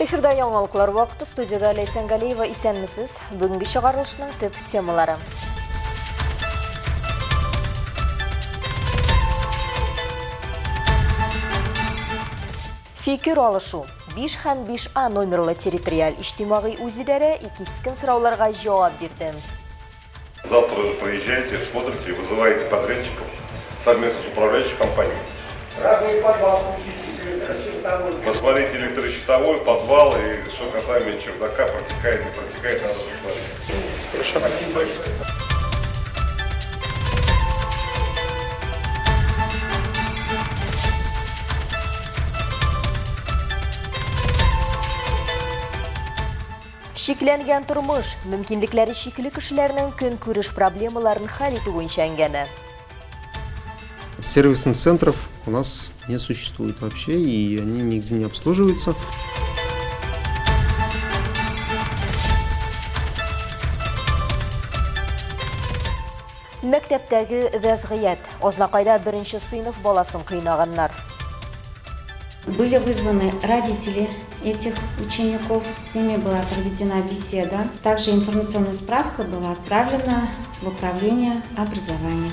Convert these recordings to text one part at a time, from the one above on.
Эфирда яңалыклар вакыты студияда Ләйсән Галиева исәнмесез. Бүгенге чыгарылышның төп темалары. Фикер алышу. 5 һәм 5А номерлы территориаль иҗтимагый үзидарә кискен сорауларга җавап бирде. Завтра же приезжайте, смотрите, вызываете подрядчиков совместно с управляющей компанией. Посмотрите электрощитовой, подвал и что касаемо чердака, протекает, не протекает, надо посмотреть. Хорошо. Спасибо большое. Чикләнгән тормыш, мөмкинлекләре чикле кешеләрнең көнкүреш проблемаларын хәл итү буенча әңгәмә. Сервисных центров у нас не существует вообще, и они нигде не обслуживаются. Мәктәптәге вәзгыять. Азнакайда беренче сыйныф баласын кыйнаганнар. Были вызваны родители этих учеников, с ними была проведена беседа. Также информационная справка была отправлена в управление образования.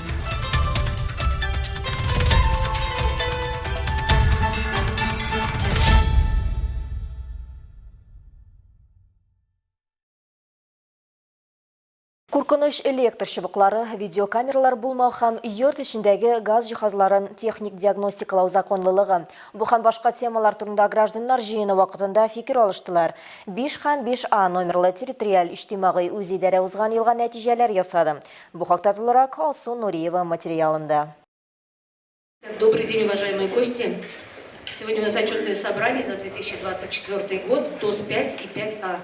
Куркыныч электр чыбыклары, видеокамералар булмау һәм йорт эчендәге газ җиһазларын техник диагностикалау законлылыгы. Бу һәм башка темалар турында гражданнар җыены вакытында фикер алыштылар. 5 һәм 5А номерлы территориаль иҗтимагый үзидарә узган елга нәтиҗәләр ясады. Бу хакта тулырак Алсу Нуриева материалында. Добрый день, уважаемые гости. Сегодня у нас отчетное собрание за 2024 год, ТОС-5 и 5А.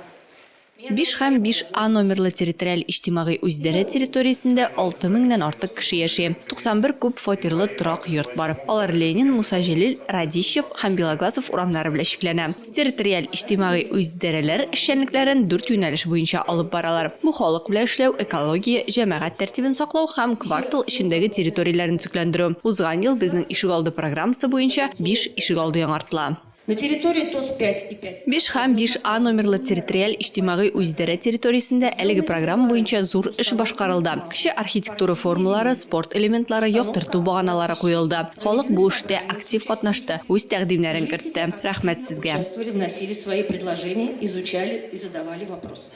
5 һәм 5А номерлы территориаль иҗтимагый үзидарә территориясендә 6 меңнән артык кеше яши. 91 күп фатирлы торак йорт бар. Алар Ленин, Муса Җәлил, Радищев һәм Белоглазов урамнары белән чикләнә. Территориаль иҗтимагый үзидарәләр эшчәнлекләрен дүрт юнәлеш буенча алып баралар. Бу халык белән эшләү, экология, җәмәгать тәртибен саклау һәм квартал эчендәге территорияләрне төзекләндерү. Узган ел Безнең ишегалды программасы буенча биш ишегалды яңартыла. На территории ТОС-5 и 5. 5 һәм 5А номерлы территориаль иҗтимагый үзидарә территориясендә әлеге программа буенча зур эш башкарылды. Кече архитектура формалары, спорт элементлары, яктырту баганалары куелды. Халык бу эштә актив катнашты, үз тәкъдимнәрен кертте. Рәхмәт сезгә. Участвовали, вносили свои предложения, изучали и задавали вопросы.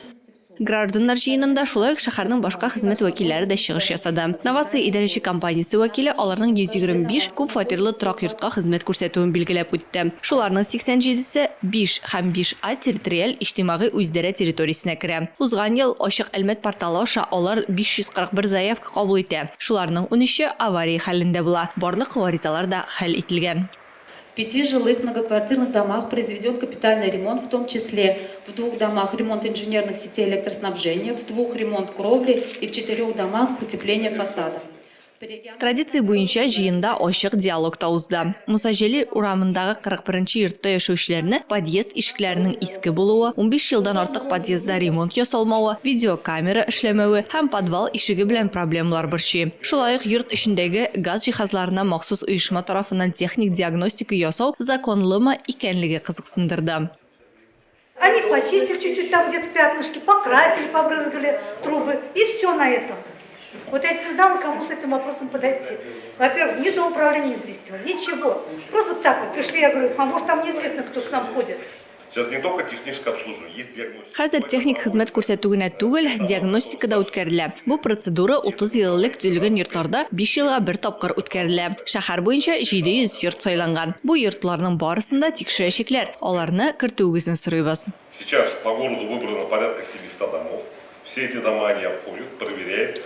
Гражданнар җыенында шулай ук шәһәрнең башка хезмәт вәкилләре дә чыгыш ясады. Новация идарәче компаниясе вәкиле аларның 125 күп фатирлы торак йортка хезмәт күрсәтүен билгеләп үтте. Шуларның 87 се 5 һәм 5 А территориаль иҗтимагый үзидарә территориясенә керә. Узган ел Ачык Әлмәт порталы аша алар 541 заявка кабул итә, шуларның унөче авария хәлендә була, барлык гаризалар да хәл ителгән. В пяти жилых многоквартирных домах произведен капитальный ремонт, в том числе в двух домах ремонт инженерных сетей электроснабжения, в двух ремонт кровли и в четырех домах утепление фасада. Традиция буенча җыенда ачык диалог та узды. Муса Җәлил урамындагы 41 нче йортта яшәүчеләрне подъезд ишекләренең иске булуы, унбиш елдан артык подъездда ремонт ясалмавы, видеокамера эшләмәве һәм подвал ишеге белән проблемалар борчый. Шулай ук йорт эчендәге газ җиһазларына махсус оешма тарафыннан техник диагностика ясау законлымы икәнлеге кызыксындырды. Они почистили чуть-чуть там где-то пятнышки, покрасили, побрызгали трубы и все на этом. Вот я не знала, кому с этим вопросом подойти. Во-первых, ни до управления известила, ничего. Просто так вот пришли, я говорю, а может там неизвестно, кто к нам ходит. Сейчас не только техническое обслуживание, есть диагностика. Хәзер техник хезмәт күрсәтү генә түгел, диагностика да үткәрелә. Бу процедура 30 ел элек төзелгән йортларда биш елга бер тапкыр үткәрелә. Шәһәр буенча 700 йорт сайланган. Бу йортларның барысын да тикшерәчәкләр. Аларны кертүегезне сорыйбыз. Сейчас по городу выбрано порядка 700 домов. Все эти дома они обходят, проверяют.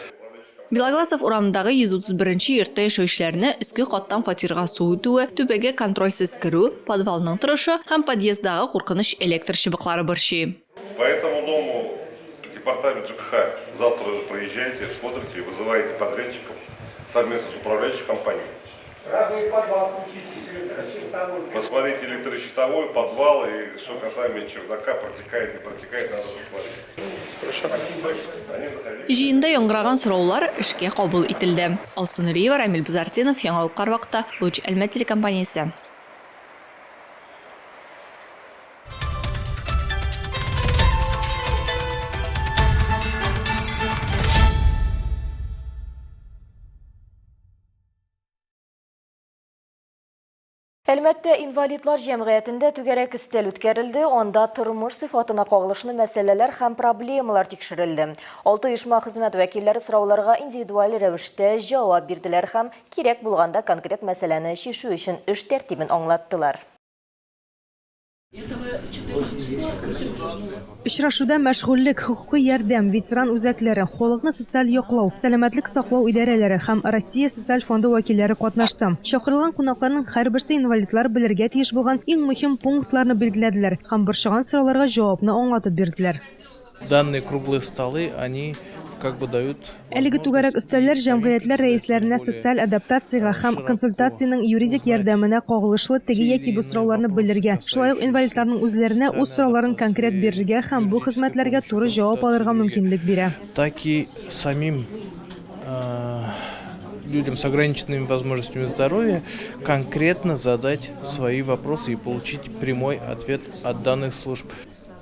Белоглазов урамындагы 131 нче йортта яшәүчеләрне өске каттан фатирга су үтүе, түбәгә контрольсез керү, подвалның торышы һәм подъезддагы куркыныч электр чыбыклары борчый. По этому дому департамент ЖКХ завтра же проезжайте, смотрите, вызываете подрядчиков совместно с управляющей компанией. Посмотрите электрощитовой, подвал и что касаемо чердака, протекает, не протекает, надо посмотреть. Җыенда яңгыраган сораулар эшкә кабул ителде. Алсу Нуриева, Рамил Бзартинов, Яңалыклар вакыты, Луч Әлмәт телекомпаниясе. Әлмәттә инвалидлар җәмгыятендә түгәрәк өстәл үткәрелде, анда тормыш сыйфатына кагылышлы мәсьәләләр һәм проблемалар тикшерелде. Алты оешма хезмәт вәкилләре сорауларга индивидуаль рәвештә җавап бирделәр һәм кирәк булганда конкрет мәсьәләне чишү өчен эш тәртибен аңлаттылар. Очрашуда мәшгульлек, хокукый ярдәм, ветеран үзәкләре, халыкны социаль яклау, сәламәтлек саклау идарәләре һәм Россия Социаль фонды вәкилләре катнашты. Чакырылган кунакларның һәрберсе инвалидлар белергә тиеш булган иң мөһим пунктларны билгеләделәр һәм борчыган сорауларга җавапны аңлатып бирделәр. Данные круглые столы, они как бы дают Әлеге түгәрәк өстәлләр җәмгыятьләр рәисләренә социаль адаптациягә һәм консультациянең юридик ярдәменә кагылышлы теге яки бу сорауларны белергә, шулай ук инвалидларның үзләренә үз сорауларын конкрет бирергә һәм бу хезмәтләргә туры җавап алырга мөмкинлек бирә. Так и самим людям с ограниченными возможностями здоровья конкретно задать свои вопросы и получить прямой ответ от данных служб.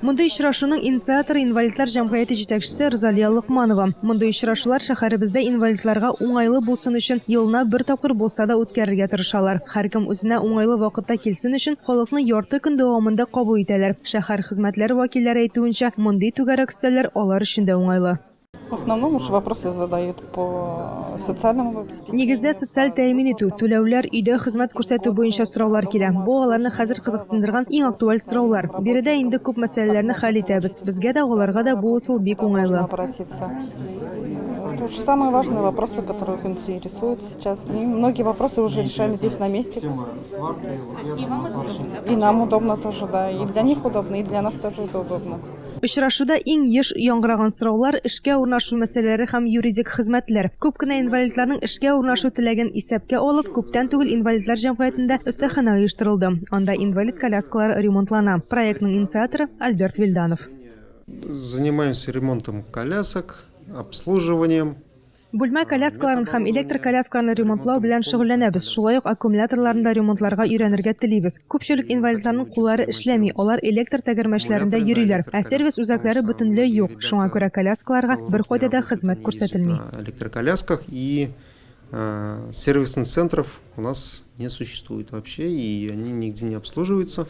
Мондый очрашуның инициаторы инвалидлар җәмгыяте җитәкчесе Рузалия Локманова. Мондый очрашулар шәһәребездә инвалидларга уңайлы булсын өчен елына бер тапкыр булса да үткәрергә тырышалар. Һәркем үзенә уңайлы вакытта килсен өчен халыкны ярты көн дәвамында кабул итәләр. Шәһәр хезмәтләре вәкилләре әйтүенчә, мондый түгәрәк өстәлләр алар өчен дә уңайлы. В основном уж вопросы задают по социальному обеспечению. Нигездә социаль тәэмин итү, түләүләр, өйдә хезмәт күрсәтү буенча сораулар килә. Бу аларны хәзер кызыксындырган иң актуаль сораулар. Биредә инде күп мәсьәләләрне хәл итәбез. Безгә дә, аларга да бу ысул бик уңайлы. Обратиться. Это уж самые важные вопросы, которые их интересуют сейчас. И многие вопросы уже решаем здесь на месте. И нам удобно тоже, да. И для них удобно, и для нас тоже это удобно. Очрашуда иң еш яңгыраган сораулар, эшкә урнашу мәсьәләләре һәм юридик хезмәтләр. Күп кенә инвалидларның эшкә урнашу теләген исәпкә алып, күптән түгел инвалидлар җәмгыятендә остаханә оештырылды. Анда инвалид коляскалары ремонтлана. Проектның инициаторы, Альберт Вильданов. Занимаемся ремонтом колясок, обслуживанием. Бүлмә коляскаларын һәм электр коляскаларын ремонтлау белән шөгыльләнәбез, шулай ук аккумуляторларны да ремонтларга өйрәнергә телибез. Күпчелек инвалидларның куллары эшләми, алар электр тәгәрмәчләрендә йөриләр, ә сервис үзәкләре бөтенләй юк, шуңа күрә коляскаларга беркайда да хезмәт күрсәтелми. На электроколясках и сервисных центров у нас не существует вообще, и они нигде не обслуживаются.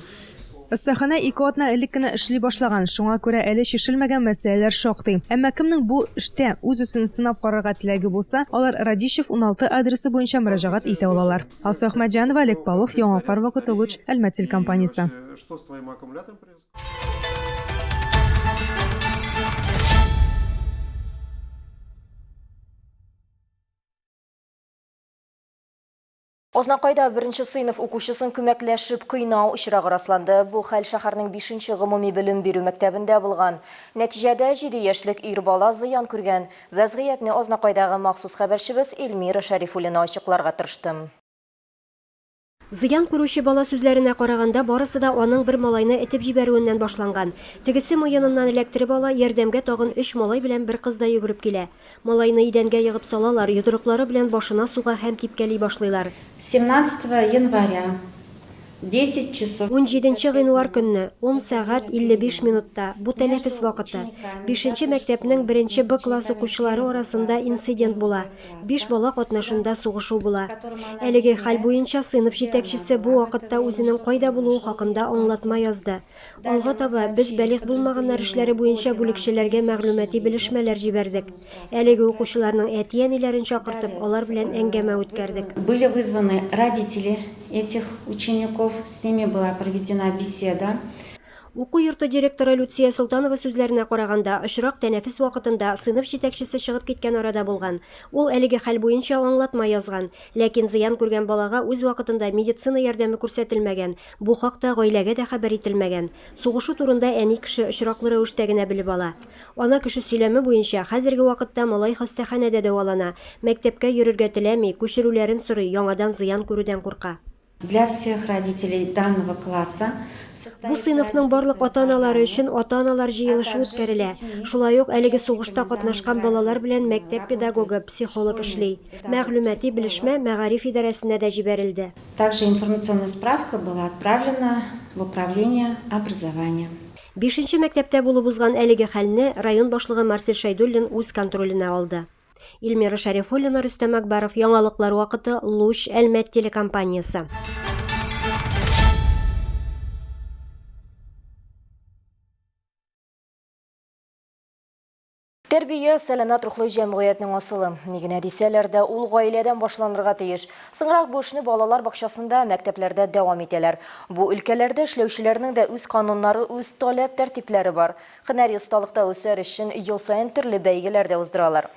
Остаханә ике атна элек кенә эшли башлаган, шуңа күрә әле чишелмәгән мәсьәләләр шактый. Әмма кемнең бу эштә үз-үзен сынап карарга теләге булса, алар Радищев 16 адресы буенча мөрәҗәгать итә алалар. Алсу Әхмәтҗанова, Олег Павлов, Яңалыклар вакыты, Луч, Әлмәт телекомпаниясе. Что с твоим аккумулятором происходит? Азнакайда беренче сыйныф укучысын күмәкләшеп кыйнау очрагы расланды. Бу хәл шәһәрнең 5 гомуми белем бирү мәктәбендә булган. Нәтиҗәдә 7 яшьлек ир бала зыян күргән. Вәзгыятьне Азнакайдагы махсус хәбәрчебез Эльмира Шәрифуллина ачыкларга тырышты. Зыян күрүче бала сүзләренә караганда, барысы да аның бер малайны этеп җибәрүеннән башланган. Тегесе муеныннан эләктереп ала, ярдәмгә тагын өч малай белән бер кыз да йөгереп килә. Малайны идәнгә егып салалар, йодрыклары белән башына суга һәм типкәли башлыйлар. 17 января, 10 часов. Унҗиденче гыйнвар көнне, ун сәгать 55 минутта, бу тәнәфес вакыты, бишенче мәктәпнең беренче Б класс укучылары арасында инцидент була, биш бала катнашында сугышу була. Әлеге хәл буенча сыйныф җитәкчесе бу вакытта үзенең кайда булуы хакында аңлатма язды. Алга таба без балигъ булмаганнар эшләре буенча бүлекчәләргә мәгълүмати белешмәләр җибәрдек. Әлеге укучыларның әти-әниләрен чакыртып, алар белән әңгәмә үткәрдек. Были вызваны родители этих учеников, с ними была проведена беседа. Уку йорты директоры Люция Солтанова сүзләренә караганда, очрак тәнәфес вакытында сыйныф җитәкчесе чыгып киткән арада булган. Ул әлеге хәл буенча аңлатма язган. Ләкин зыян күргән балага үз вакытында медицина ярдәме күрсәтелмәгән, бу хакта гаиләгә дә хәбәр ителмәгән. Сугышу турында әни кеше очраклы рәвештә генә белеп ала. Ана кеше сөйләме буенча, хәзерге вакытта малай хастаханәдә дәвалана, мәктәпкә йөрергә теләми, күчерүләрен сорый, яңадан зыян күрүдән курка. Для всех родителей данного класса Бу сыйныфның барлык ата-аналары өчен ата-аналар җыелышы үткәрелә. Шулай ук әлеге сугышта катнашкан балалар белән мәктәп педагогы, психолог эшли. Мәгълүмати белешмә мәгариф идарәсенә дә җибәрелде. Также информационная справка была отправлена в управление образования. Бишенче мәктәптә булып узган әлеге хәлне район башлыгы Марсель Шәйдуллин үз контроленә алды. Эльмира Шәрифуллина, Рөстәм Акбаров, Яңалыклар вакыты, Луч, Әлмәт телекомпаниясе. Тәрбия, сәламәт рухлы җәмгыятьнең асылы. Ни генә дисәләр дә, ул гаиләдән башланырга тиеш. Соңрак бу эшне балалар бакчасында, мәктәпләрдә дәвам итәләр. Бу өлкәләрдә эшләүчеләрнең дә үз кануннары, үз таләп-тәртипләре бар. Һөнәри осталыкта үсәр өчен ел саен төрле бәйгеләр дә уздыралар.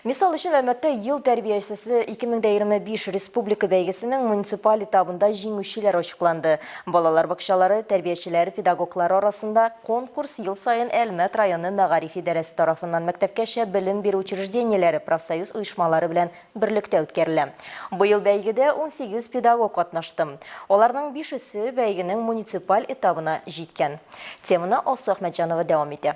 Мисал өчен, Әлмәттә Ел тәрбиячесе 2025 республика бәйгесенең муниципаль этабында җиңүчеләр ачыкланды. Балалар бакчалары тәрбиячеләре, педагоглары арасында конкурс ел саен Әлмәт районы мәгариф идарәсе тарафыннан мәктәпкәчә белем бирү учреждениеләре, профсоюз оешмалары белән берлектә үткәрелә. Быел бәйгедә 18 педагог катнашты. Аларның бишесе бәйгенең муниципаль этабына җиткән. Теманы Алсу Әхмәтҗанова дәвам итә.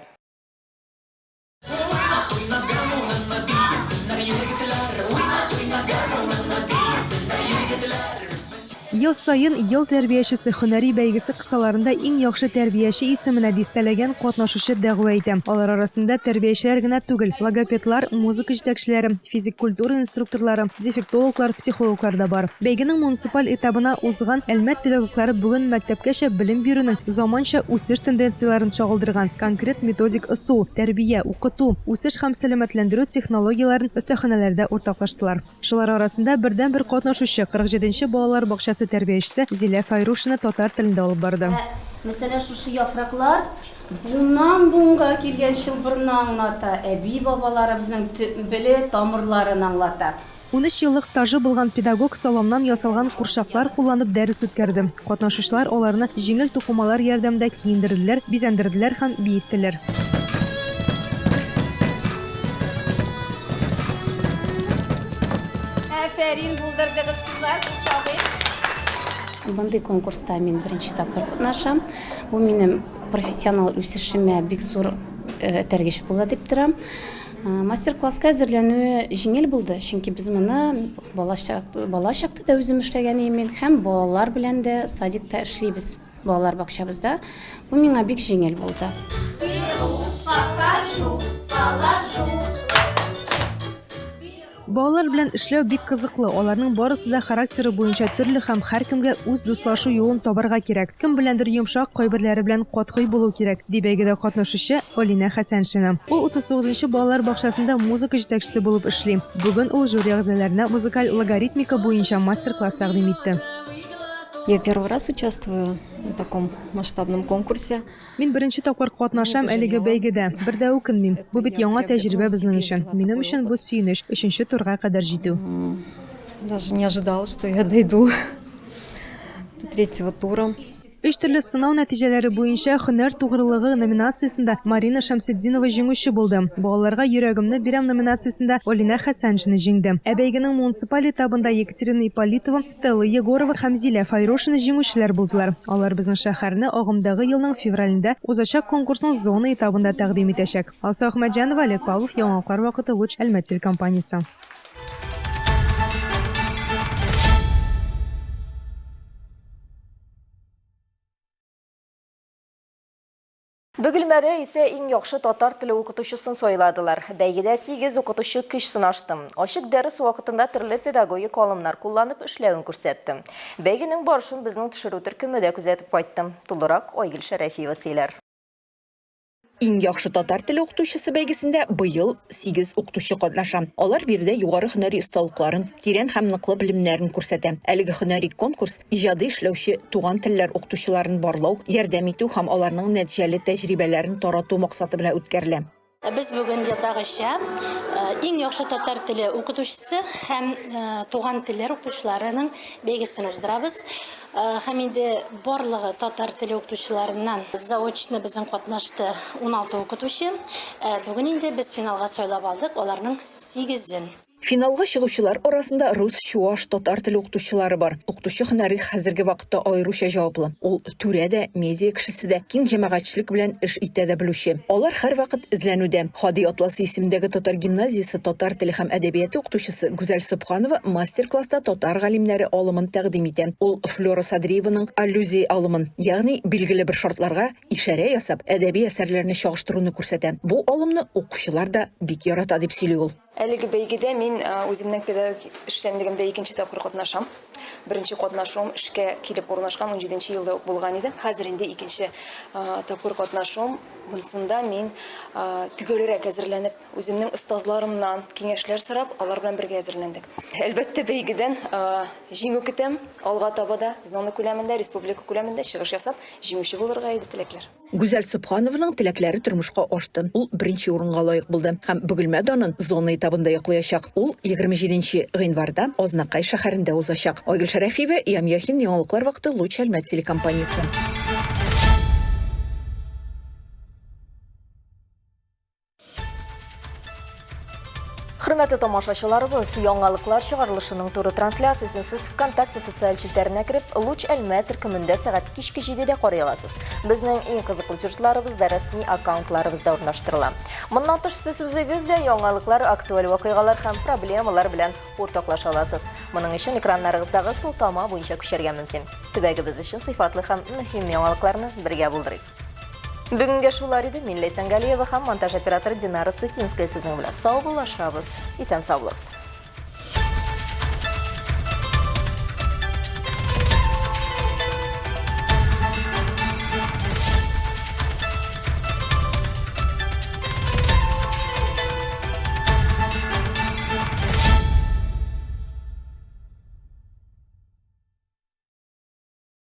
Ел саен Ел тәрбиячесе һөнәри бәйгесе кысаларында иң яхшы тәрбияче исеменә дистәләгән катнашучы дәгъва итә. Алар арасында тәрбиячеләр генә түгел, логопедлар, музыка җитәкчеләре, физик культура инструкторлары, дефектологлар, психологлар да бар. Бәйгенең муниципаль этабына узган Әлмәт педагоглары бүген мәктәпкәчә белем бирүнең заманча үсеш тенденцияләрен чагылдырган конкрет методик ысул, тәрбия, укыту, үсеш һәм сәламәтләндерү технологияләрен остаханәләрдә уртаклаштылар. Шулар арасында бердәнбер катнашучы, 47 нче балалар бакчасы тәрбиячесе Зилә Фәйрушина татар телендә алып барды. Ә мәсәлән, шушы яфраклар буыннан-буынга килгән чылбырны аңлата, әби-бабаларыбызның төбеле тамырларын аңлата. 13 еллык стажы булган педагог саламнан ясалган курчаклар кулланып дәрес үткәрде. Катнашучылар аларны җиңел тукымалар ярдәмендә киендерделәр, бизәндерделәр һәм биеттеләр. Афәрин, булдырдыгыз, кызлар, кул чабыйк. Мондый конкурста мин беренче тапкыр катнашам. Бу минем профессионал үсешемә бик зур этәргеч була дип торам. Мастер-класска әзерләнүе җиңел булды, чөнки без моны бала чакта да үзем эшләгән идем мин һәм балалар белән дә садикта эшлибез, балалар бакчабызда. Бу миңа бик җиңел булды. Беру, покажу, положу. Балалар белән эшләү бик кызыклы, аларның барысы да характеры буенча төрле һәм һәркемгә үз дуслашу юлын табарга кирәк. Кем беләндер йомшак, кайберләре белән катгый булу кирәк, ди бәйгедә катнашучы Алинә Хәсәншина. Ул 39 нчы балалар бакчасында музыка җитәкчесе булып эшли. Бүген ул жюри әгъзаларына музыкаль логоритмика буенча мастер-класс тәкъдим итте. Я первый раз участвую на таком масштабном конкурсе. Мин беренче тапкыр катнашам әлеге бәйгедә. Бер дә үкенмим. Бу бит яңа тәҗрибә безнең өчен. Минем өчен бу сөенеч, өченче турга кадәр җитү. Даже не ожидала, что я дойду до третьего тура. Өч төрле сынау нәтиҗәләре буенча Һөнәр тугрылыгы номинациясендә Марина Шәмсетдинова җиңүче булды. Балаларга йөрәгемне бирәм номинациясендә Алинә Хәсәншина җиңде. Ә бәйгенең муниципаль этабында Екатерина Ипполитова, Стелла Егорова һәм Зилә Файрушина җиңүчеләр булдылар. Алар безнең шәһәрне агымдагы елның февралендә узачак конкурсның зона этабында тәкъдим итәчәк. Алсу Әхмәтҗанова, Олег Павлов, Яңалыклар вакыты, Луч, Әлмәт телекомпаниясе. Бөгелмәдә исә иң яхшы татар теле укытучысын сайладылар. Бәйгедә 8 укытучы көч сынашты. Ачык дәрес вакытында төрле педагогик алымнар кулланып эшләвен күрсәтте. Бәйгенең барышын безнең төшерү төркеме дә күзәтеп кайтты. Тулырак Айгөл Шәрәфиева сөйләр. Иң яхшы татар теле укытучысы бәйгесендә быел 8 укытучы катнаша. Алар биредә югары һөнәри осталыкларын, тирән һәм ныклы белемнәрен күрсәтә. Әлеге һөнәри конкурс иҗади эшләүче туган телләр укытучыларын барлау, ярдәм итү һәм аларның нәтиҗәле тәҗрибәләрен тарату максаты белән үткәрелә. Без бүген елдагыча иң яхшы татар теле укытучысы һәм туган телләр укытучыларының бәйгесен уздырабыз. Һәм инде барлыгы татар теле укытучыларыннан заочно безнең катнашты 16 укытучы. Бүген инде без финалга сайлап алдык аларның сигезен. Финалга чыгучылар арасында рус, чуаш, татар теле укытучылары бар. Укытучы һөнәре хәзерге вакытта аеруча җаваплы. Ул түрә дә, медиа кешесе дә, киң җәмәгатьчелек белән эш итә дә белүче. Алар һәрвакыт эзләнүдә. Һади Атласи исемендәге татар гимназиясе татар теле һәм әдәбияты укытучысы Гүзәл Собханова мастер-класста татар галимнәре алымын тәкъдим итә. Ул Флера Садриеваның аллюзия алымын, ягъни билгеле бер шартларга ишарә ясап, әдәби әсәрләрне чагыштыруны күрсәтә. Бу алымны укучылар да бик ярата, дип сөйли ул. Әлеге бәйгедә мин үземнең педагогик эшчәнлегемдә икенче тапкыр катнашам. Беренче катнашуым эшкә килеп урнашкан унҗиденче елда ук булган иде. Хәзер инде икенче тапкыр катнашуым. Монсында мин төгәлрәк әзерләнеп, үземнең остазларымнан киңәшләр сорап, алар белән бергә әзерләндек. Әлбәттә, бәйгедән җиңү көтәм. Алга таба да зона күләмендә, республика күләмендә чыгыш ясап, җиңүче булырга иде теләкләр. Гүзәл Собханованың теләкләре тормышка ашты. Ул беренче урынга лаек булды һәм Бөгелмә данын зона этабында яклаячак. Ул 27 нче гыйнварда Азнакай шәһәрендә узачак. Айгөл Шәрәфиева, Ям Яхин, Яңалыклар вакыты, Луч Әлмәт телекомпаниясе. Хөрмәтле тамашачыларыбыз, яңалыклар чыгарылышының туры трансляциясен сез ВКонтакте социаль челтәренә кереп, Луч Әлмә төркемендә сәгать кичке 7-дә карый аласыз. Безнең иң кызыклы сюжетларыбыз да рәсми аккаунтларыбызда урнаштырыла. Моннан тыш, сез үзегез дә яңалыклар, актуаль вакыйгалар һәм проблемалар белән уртаклаша аласыз. Моның өчен экраннарыгыздагы сылтама буенча күчәргә мөмкин. Төбәгебез өчен сыйфатлы һәм мөһим яңалыкларны бергә булдырыйк. Бүгенгә шулар иде. Мин Ләйсән Галиева һәм монтаж операторы Динара Сытинская сезнең белән саубуллашабыз. Исән сау булыгыз.